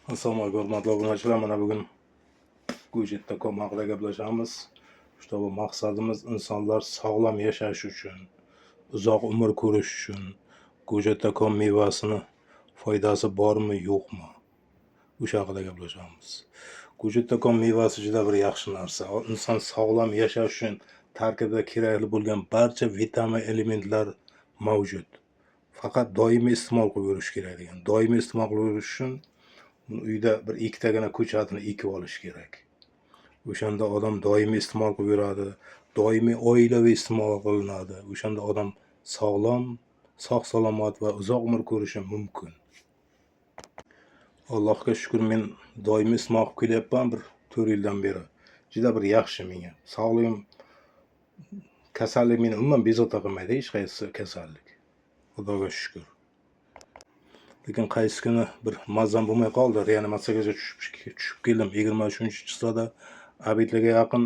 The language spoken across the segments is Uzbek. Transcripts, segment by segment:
Assalomu alaykum, hurmatli obunachilar. Mana bugun Go'jatda.com haqida gaplashamiz. Shu maqsadimiz insonlar sog'lom yashash uchun, uzoq umr ko'rish uchun Go'jatda.com mevasini foydasi bormi, yo'qmi? O'sha haqida gaplashamiz. Go'jatda.com mevasi juda bir yaxshi narsa. Inson sog'lom yashash uchun tarkibida kerakli bo'lgan barcha vitamin, elementlar mavjud. Faqat doimiy iste'mol qilib yurish kerak degan. Doimiy iste'mol qilib yurish uchun buni uyda bir ikkitagina ko'chatini ekib olish kerak. O'shanda odam doimiy iste'mol qilib yuradi, doimiy oilaviy iste'mol qilinadi. O'shanda odam sog'lom, sog' salomat va uzoq umr ko'rishi mumkin. Allohga shukur, men doimiy iste'mol qilib kelyapman bir 4 yildan beri. Juda bir yaxshi menga. Sog'lig'im, kasallik meni umuman bezovta qilmaydi, hech qaysi kasallik. Xudoga shukur. Lekin qaysi kuni bir mazam bo'lmay qoldi. Reanimatsiyagacha tushib keldim. 23-число da обед larga yaqin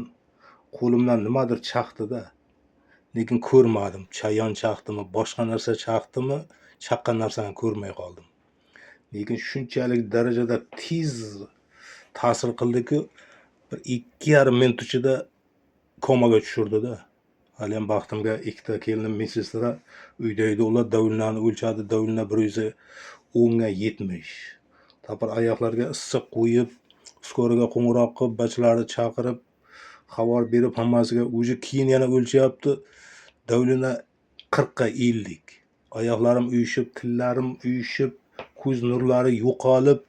qo'limdan nimadir chaqdi-da. Lekin ko'rmadim. Chayon chaqdimi, boshqa narsa chaqdimi, chaqqan narsani ko'rmay qoldim. Lekin shunchalik darajada tez ta'sir qildiki, bir 2,5 minut ichida komaga tushirdi-da. Haliyam baxtimga ikkita kelinim медсестра uyda edi. Ular давление ni o'lchadi. Давление 110 ga 70. Topir oyoqlarga issiq qo'yib, скорый ga qo'ng'iroq qilib, bachalarni chaqirib, xabar berib hammasiga, уже keyin yana o'lchyapti. Давление 40 ga 50. Oyoqlarim uyushib, tillarim uyushib, ko'z nurlari yo'qolib,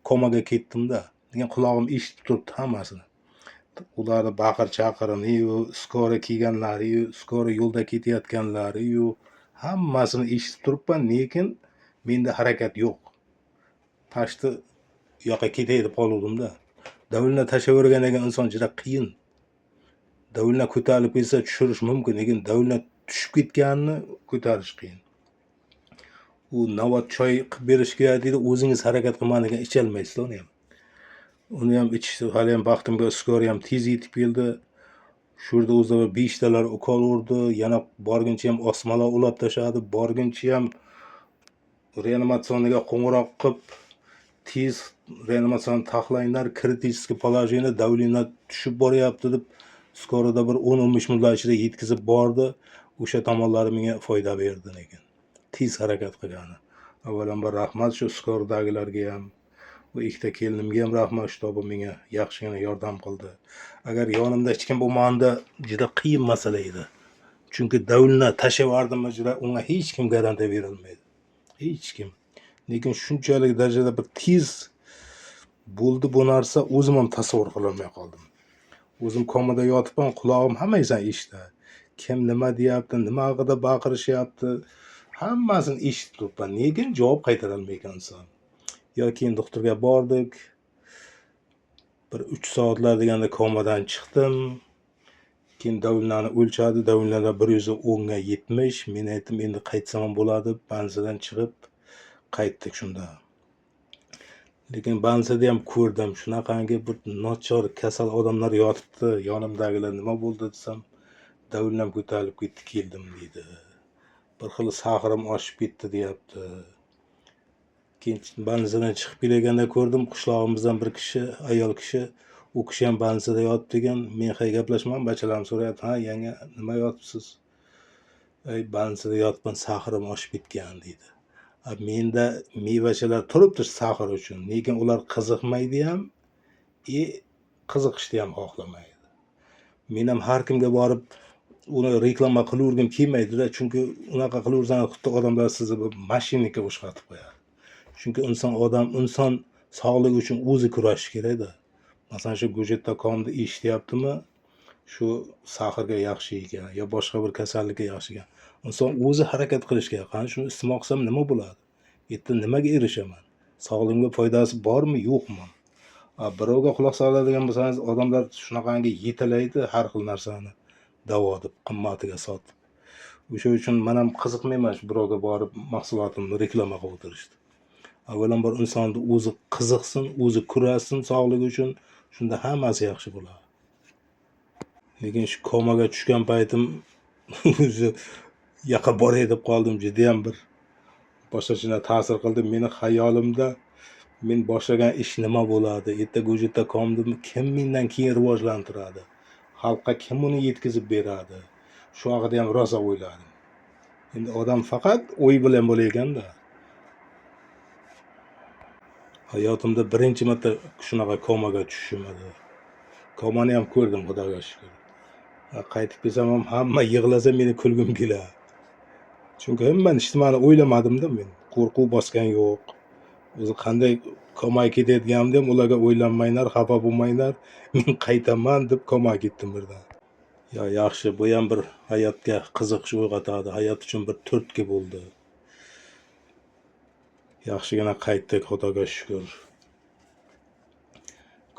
komaga ketdim-da. Degan qulog'im eshitib turibdi hammasini. Ularni baqir-chaqirini-yu, скорый kelganlari-yu, скорый yo'lda ketayotganlari-yu, hammasini eshitib turibman, lekin menda harakat yo'q. Tashni u yoqqa ketay deb qoluvdim-da. Давление tashlayvergan degan inson juda qiyin. Давление ko'tarilib ketsa tushirish mumkin, lekin давление tushib ketganini ko'tarish qiyin. U navbat choy qilib berish kerak deydi, o'zingiz harakat qilmagan icholmaysizda uni ham. Uni ham ichishdi, haliyam baxtimga скорый ham tez yetib keldi. Shu yerda o'zida bir beshtalar ukol urdi, yana borguncha ham osmalar ulab tashladi, borguncha ham реанимационный ga qo'ng'iroq qilib, tez reanimatsiyani taxlanglar, критический положение, давление tushib boryapti deb скорый da bir 10-15 minutlar ichida yetkazib bordi. O'sha tomonlari menga foyda berdi lekin. Tez harakat qilgani. Avvalambor rahmat shu скорый dagilarga ham, bu ikkita kelinimga ham rahmat, shu menga yaxshigina yordam qildi. Agar yonimda hech kim bo'lmaganida juda qiyin masala edi. Chunki давление tashlayverdimi, juda unga hech kim garantiya berolmaydi. Hech kim. Lekin shunchalik darajada bir tez bo'ldi bu narsa, o'zim ham tasavvur qilolmay qoldim. O'zim komada yotibman, qulog'im hamma narsani eshitadi. Kim nima deyapti, nima haqida baqirishyapti, hammasini eshitib turibman. Lekin javob qaytarolmaykan inson. Yo keyin doktorga bordik. Bir 3 soatlar deganda komadan chiqdim. Keyin давление ni o'lchadi, давление 110 ga 70. Men aytdim, endi qaytsam ham bo'ladi. Больница dan chiqib qaytdik shunda. Lekin больница da ham ko'rdim, shunaqangi bir nochor kasal odamlar yotibdi. Yonimdagilar nima bo'ldi desam, давление m ko'tarilib ketdi, keldim deydi. Bir xil сахар im oshib ketdi deyapti. Keyin больница dan chiqib kelayotganda ko'rdim, qishlog'imizdan bir kishi, ayol kishi, u kishi ham больница da yotibdi ekan. Men hay gaplashmadim, bachalarim so'rayapti, "Ha, yanga nima yotibsiz?" "Ey, больница da yotibman, сахар im oshib ketgan" deydi. A menda mevachalar turibdi сахар uchun, lekin ular qiziqmaydi ham, и qiziqishni ham xohlamaydi. Men ham har kimga borib uni reklama qilavergim kelmaydida, chunki unaqa qilaversangiz xuddi odamlar sizni bir мошенник ka o'xshatib qo'yadi. Chunki inson odam inson sog'ligi uchun o'zi kurashishi kerakda. Masalan, shu Go'jatda.comni eshityaptimi, shu сахар ga yaxshi ekan yo boshqa bir kasallikka yaxshi ekan. Inson o'zi harakat qilishi kerak. Qani, shuni iste'mol qilsam nima bo'ladi? Erta nimaga erishaman? Sog'lig'imga foydasi bormi, yo'qmi? A birovga quloq soladigan bo'lsangiz, odamlar shunaqangi yetalaydi har xil narsani davo deb qimmatiga sotib. O'sha uchun man ham qiziqmayman shu birovga borib mahsulotimni reklama qilib o'tirishni. Avvalambor insonni o'zi qiziqsin, o'zi kurashsin sog'ligi uchun, shunda hammasi yaxshi bo'ladi. Lekin shu komaga tushgan paytim o'zi yoqqa boray deb qoldim, judayam bir boshqacha ta'sir qildi. Meni xayolimda Men boshlagan ish nima bo'ladi? Erta Gojita.comni kim mendan keyin rivojlantiradi? Xalqqa kim uni yetkazib beradi? Shu haqida ham rosa o'yladim. Endi odam faqat o'y bilan bo'layotganda. Hayotimda birinchi marta shunaqa komaga tushishim edi. Komani ham ko'rdim, Xudoga shukur. Qaytib kelsam ham hamma yig'lasa meni kulgim keladi. Chunki umuman hech nimani o'ylamadim-da men. Qo'rquv bosgan yo'q. O'zi qanday komaga ketayotganimda ham ularga o'ylanmanglar, xafa bo'lmanglar, men qaytaman deb komaga ketdim birdan. Ya yaxshi, bu ham bir hayotga qiziqish uyg'otadi, hayot uchun bir turtki bo'ldi. Yaxshigina qaytdik, Xudoga shukur.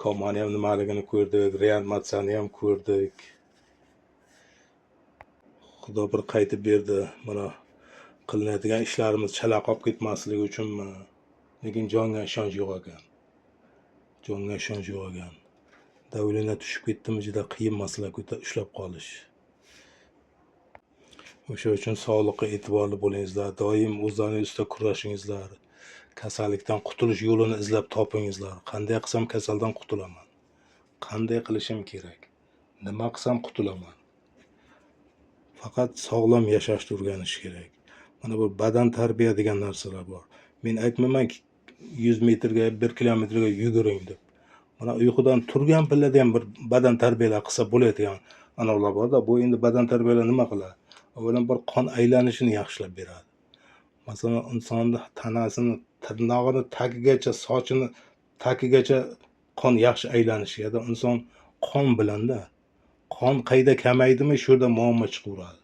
Komani ham nimaligini ko'rdik, reanimatsiyani ham ko'rdik. Xudo bir qaytib berdi. Mana qilinadigan ishlarimiz chala qolib ketmasligi uchunmi? Lekin jonga ishonch yo'q ekan. Jonga ishonch yo'q ekan. Давление tushib ketdimi, juda qiyin masala ushlab qolish. O'sha uchun sog'liqqa e'tiborli bo'lingizlar, doim o'zlaringiz ustida kurashingizlar. Kasallikdan qutulish yo'lini izlab topingizlar. Qanday qilsam kasaldan qutulaman? Qanday qilishim kerak? Nima qilsam qutulaman? Faqat sog'lom yashashni o'rganish kerak. Mana bu badan tarbiya degan narsalar bor. Men aytmaymanki 100 metrga, 1 kilometrga yuguring deb. Mana uyqudan turgan pallada ham bir badan tarbiyalar qilsa bo'ladigan anavlar borda. Bu endi badan tarbiyalar nima qiladi? Avvalambor qon aylanishini yaxshilab beradi. Masalan, insonni tanasini tirnog'ini tagigacha, sochini tagigacha qon yaxshi aylanishiga, inson qon bilanda. Qon qayda kamaydimi, shu yerda muammo chiqaveradi.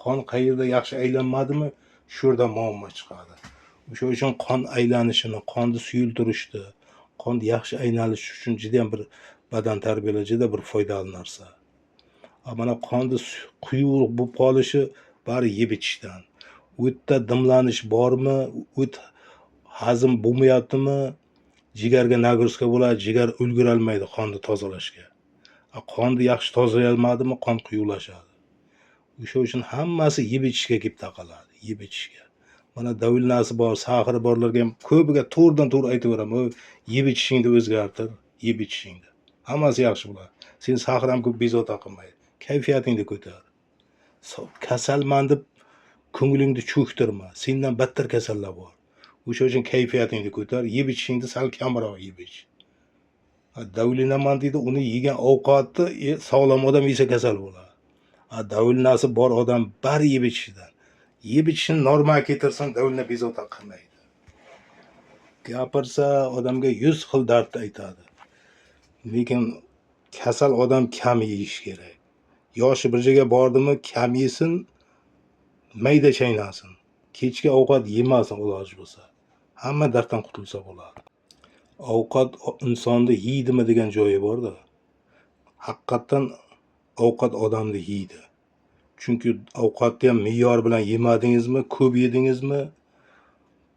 Qon qayerda yaxshi aylanmadimi, shu yerda muammo chiqadi. O'sha uchun qon aylanishini, qonni suyultirishni, qon yaxshi aylanishi uchun judayam bir badan tarbiyalar juda bir foydali narsa. Mana qonni quyuq bo'lib qolishi bari yeb ichishdan. O'tda dimlanish bormi, o't hazm bo'lmayaptimi, jigarga нагрузка bo'ladi, jigar ulgurolmaydi qonni tozalashga. Qonni yaxshi tozalay olmadimi, qon quyuqlashadi. O'sha uchun hammasi yeb ichishga kelib taqaladi, yeb ichishga. Mana давление si bor, сахар i borlarga ham ko'piga to'g'ridan to'g'ri aytaveraman, yeb ichishingni o'zgartir, yeb ichishingni. Hammasi yaxshi bo'ladi. Sen сахар ham ko'p bezovta qilmaydi. Kayfiyatingni ko'tar. Kasalman deb ko'nglingni cho'ktirma. Sendan battar kasallar bor. O'sha uchun kayfiyatingni ko'tar, yeb ichishingni sal kamroq yeb ich. Давление man deydi, uni yegan ovqatni sog'lom odam yesa kasal bo'ladi. Давление si bor odam bari yeb ichishidan. Yeb ichishini normaga keltirsin, давление bezovta qilmaydi. Gapirsa odamga 100 xil dard aytadi. Lekin kasal odam kam yeyish kerak. Yoshi bir joyga bordimi, kam yesin, mayda chaynasin. Kechki ovqat yemasin iloji bo'lsa. Hamma darddan qutulsa bo'ladi. Ovqat insonni yeydimi degan joyi bor-da. Haqiqatdan ovqat odamni yeydi. Chunki ovqatni ham me'yor bilan yemadingizmi, ko'p yedingizmi,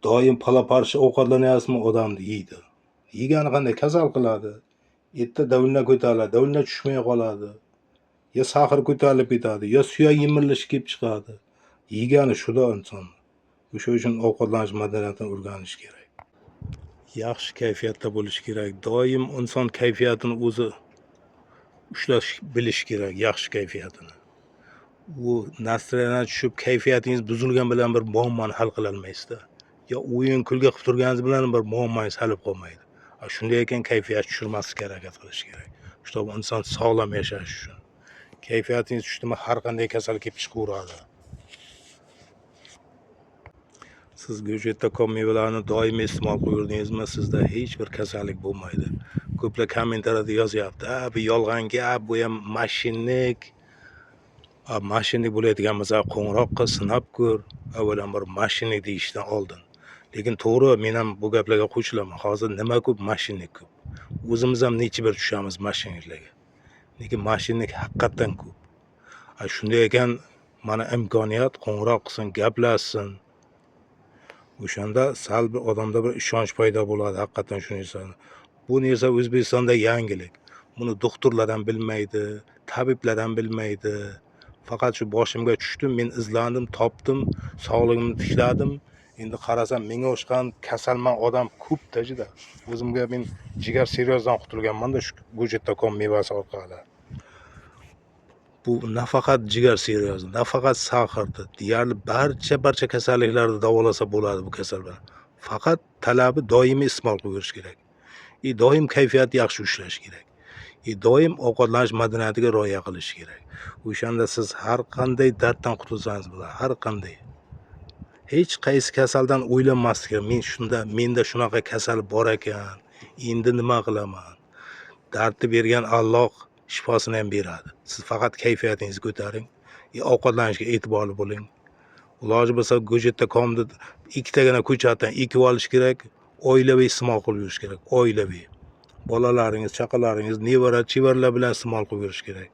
doim pala-parcha ovqatlanyapsizmi, odamni yeydi. Yegani qanday kasal qiladi. Erta давление ko'tariladi, давление tushmay qoladi. Ya сахар ko'tarilib ketadi, ya suyak yemirilishi kelib chiqadi. Yegani shuda inson. O'sha uchun ovqatlanish madaniyatini o'rganish kerak. Yaxshi kayfiyatda bo'lish kerak. Doim inson kayfiyatini o'zi ushlash bilish kerak, yaxshi kayfiyatini. U настроение tushib, kayfiyatingiz buzilgan bilan bir muammoni hal qilolmaysizda. Ya o'yin kulgi qilib turganingiz bilan bir muammongiz hal bo'lib qolmaydi. Shunday ekan kayfiyat tushirmaslikka harakat qilish kerak. Чтобы inson sog'lom yashash uchun. Kayfiyatingiz tushdimi, har qanday kasal kelib chiqaveradi. Siz Gojeta.com mevalarini doim iste'mol qilaverdingizmi, sizda hech bir kasallik bo'lmaydi. Ko'plar kommentariyada yozyapti, "A, bu yolg'on gap, bu ham мошенник." A, мошенник bo'ladigan bo'lsa, qo'ng'iroq qil, sinab ko'r. Avvalambor мошенник deyishdan oldin. Lekin to'g'ri, men ham bu gaplarga qo'shilaman. Hozir nima ko'p, мошенник ko'p. O'zimiz ham necha bir tushamiz мошенник larga. Lekin мошенник haqiqatdan ko'p. A, shunday ekan, mana imkoniyat, qo'ng'iroq qilsin, gaplashsin. O'shanda sal bir odamda bir ishonch paydo bo'ladi, haqiqatdan shu narsani. Bu narsa O'zbekistonda yangilik. Buni doktorlar ham bilmaydi, tabiblar ham bilmaydi. Faqat shu boshimga tushdim, men izlandim, topdim, sog'lig'imni tikladim. Endi qarasam, menga o'xshagan kasalman odam ko'pda juda. O'zimga men jigar sirrozdan qutulganman-da shu go'jattakon mevasi orqali. Bu nafaqat jigar sirrozi, nafaqat сахар ni, deyarli barcha kasalliklarni davolasa bo'ladi bu kasal bilan. Faqat talabi doimiy iste'mol qilib yurish kerak. И doim kayfiyatni yaxshi ushlash kerak. И doim ovqatlanish madaniyatiga rioya qilish kerak. O'shanda siz har qanday darddan qutulsangiz bo'ladi, har qanday. Hech qaysi kasaldan o'ylanmaslik kerak. Men shunda, menda shunaqa kasal bor ekan, endi nima qilaman? Dardni bergan Alloh shifosini ham beradi. Siz faqat kayfiyatingizni ko'taring, ovqatlanishga e'tiborli bo'ling. Iloji bo'lsa go'jatda ikkitagina ko'chatdan ekib olish kerak, oilaviy iste'mol qilib yurish kerak, oilaviy. Bolalaringiz, chaqalaringiz, nevara, chevaralar bilan iste'mol qilib yurish kerak.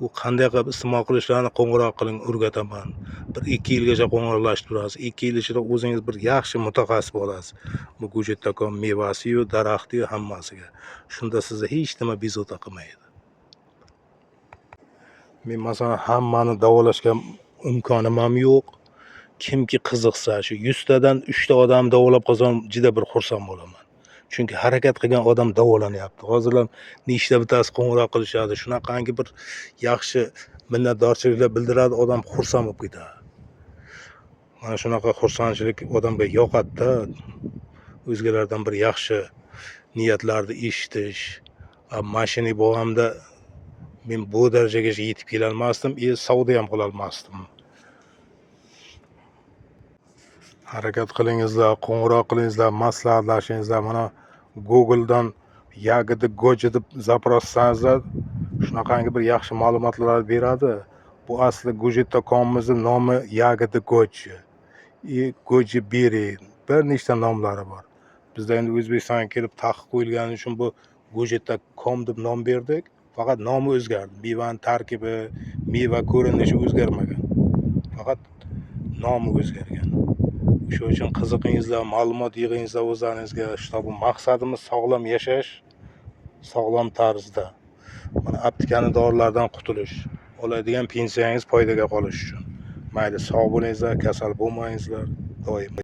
U qanday qilib iste'mol qilishlarini qo'ng'iroq qiling, o'rgataman. 1-2 yilgacha qo'ng'iroqlashib turasiz. 2 yil ichida o'zingiz bir yaxshi mutaxassis bo'lasiz. Bu go'jattakon mevasi-yu, daraxti-yu hammasiga. Shunda sizni hech nima bezovta qilmaydi. Men masalan hammani davolashga imkonim ham yo'q. Kimki qiziqsa, shu 100 tadan 3 ta odam davolab qolsam juda bir xursand bo'laman. Chunki harakat qilgan odam davolanyapti. Hozir ham nechta bittasi qo'ng'iroq qilishadi. Shunaqangi bir yaxshi minnatdorchiliklar bildiradi, odam xursand bo'lib ketadi. Mana shunaqa xursandchilik odamga yoqadi-da. O'zgalardan bir yaxshi niyatlarni eshitish. Mashina bo'lganda men bu darajagacha yetib kelolmasdim, savdo ham qilolmasdim. Harakat qilingizlar, qo'ng'iroq qilingizlar, maslahatlashingizlar. Mana Google'dan ягоды goji deb запрос qilsangizlar, shunaqangi bir yaxshi ma'lumotlar beradi. Bu asli go'jatakomimizni nomi ягоды goji. И goji beri, bir nechta nomlari bor. Bizda endi O'zbekistonga kelib taqiq qo'yilgani uchun bu go'jatakom deb nom berdik. Faqat nomi o'zgardi. Mevani tarkibi, meva ko'rinishi o'zgarmagan. Faqat nomi o'zgargan. O'sha uchun qiziqingizlar, ma'lumot yig'ingizlar o'zlaringizga. Shu maqsadimiz sog'lom yashash, sog'lom tarzda. Mana aptekani dorilardan qutulish, oladigan pensiyangiz foydaga qolishi uchun. Mayli, sog' bo'lingizlar, kasal bo'lmangizlar doim.